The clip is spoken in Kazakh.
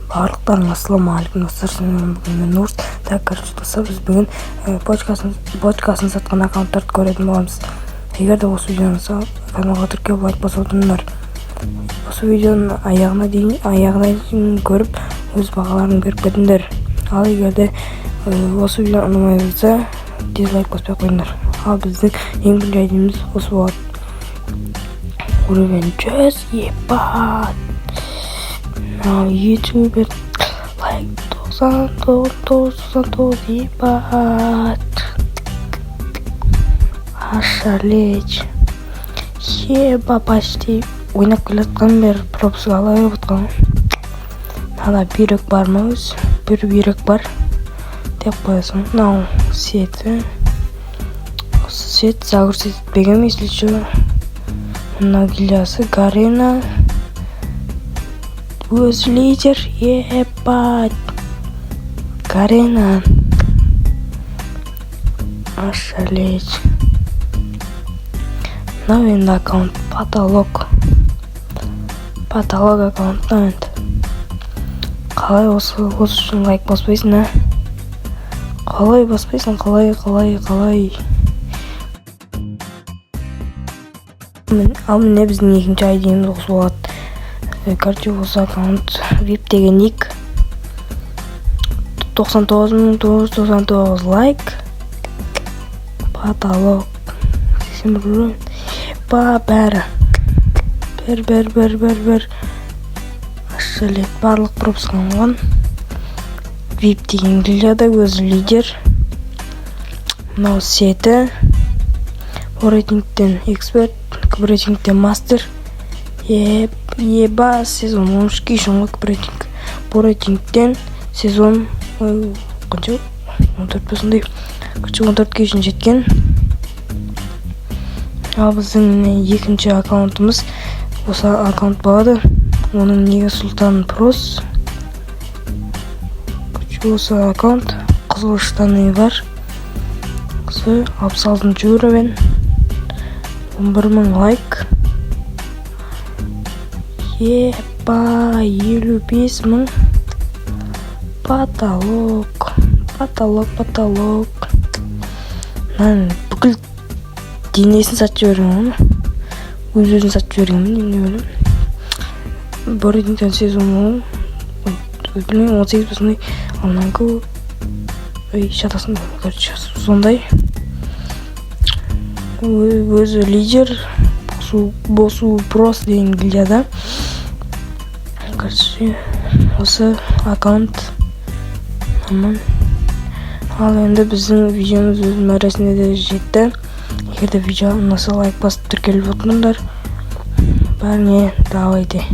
Барлықтарыңа ассалаумағалейкум, достар! Сіздермен бүгін мен, Нурс. Так, короче, достар, біз бүгін бочкасын сатқан аккаунттарды көретін боламыз. Егер де осы видеоны ұнаса, каналға тіркеліп, лайк басып отырыңдар. Осы видеоның аяғына дейін көріп, өз бағаларын беріп кетіңдер. Ал егер де осы видео ұнамай жатса, дизлайк баспай қойыңдар. Ал біздің ең бірінші айдиміз осы болады. Уровень 100, ебать! Мынау ютубер, лайк 99, 999, ебать, ошалеть! Еба, почти ойнап келе жатқан бері пропуск ала беріп отқан. Мынада бүйрек бар ма өзі? Бір бүйрек бар деп қоясың. Мынау сеті, осы сет загрузить етпегенмін, если че. Мынау гильдиясы Гарена, өзі лидер, ебать! Гарена, ошалеть! Мынау енді аккаунт потолок, потолок аккаунт мынау. Енді қалай осы үшін лайк баспайсың, а? Қалай баспайсың? Қалай, қалай, қалай? Ал міне, біздің екінші айдиіміз осы болады. Короче, осы аккаунт вип деген ник, 99 999 лайк, потолок, 81 уровень ба, бәрі бір, бір, бір, бір, бір, ошалеть! Барлық пропуск алынған. Вип деген гильдияда өзі лидер. Мынау сеті, рейтингтен эксперт, рейтингтен мастер. Еба, сезон 13-ке үшін ғой рейтинг. Бұл рейтингтен сезон қанша, 14 па, сондай. Короче, 14-ке шейін жеткен. Ал біздің міне екінші аккаунтымыз осы аккаунт болады. Оның нигі Сұлтан Прос. Короче, осы аккаунт, қызыл штаны бар. Осы 66-шы уровень, 11 000 лайк, еба, 55 000, потолок, потолок, потолок! Мынаның бүкіл денесін сатып жіберген ғой, өз өзін сатып жіберген бе, немене білемін. Бұл рейтингтен сезон білмеймін, 18 ба, сондай. Ал мынанікі, ой, шатасың. Короче, сондай, өзі лидер Босу Прос деген гильдияда. Короче, осы аккаунт нормально. Ал енді біздің видеомыз өз мәресіне де жетті. Егер де видео ұнаса, лайк басып, тіркеліп отырыңдар. Бәріне давайте.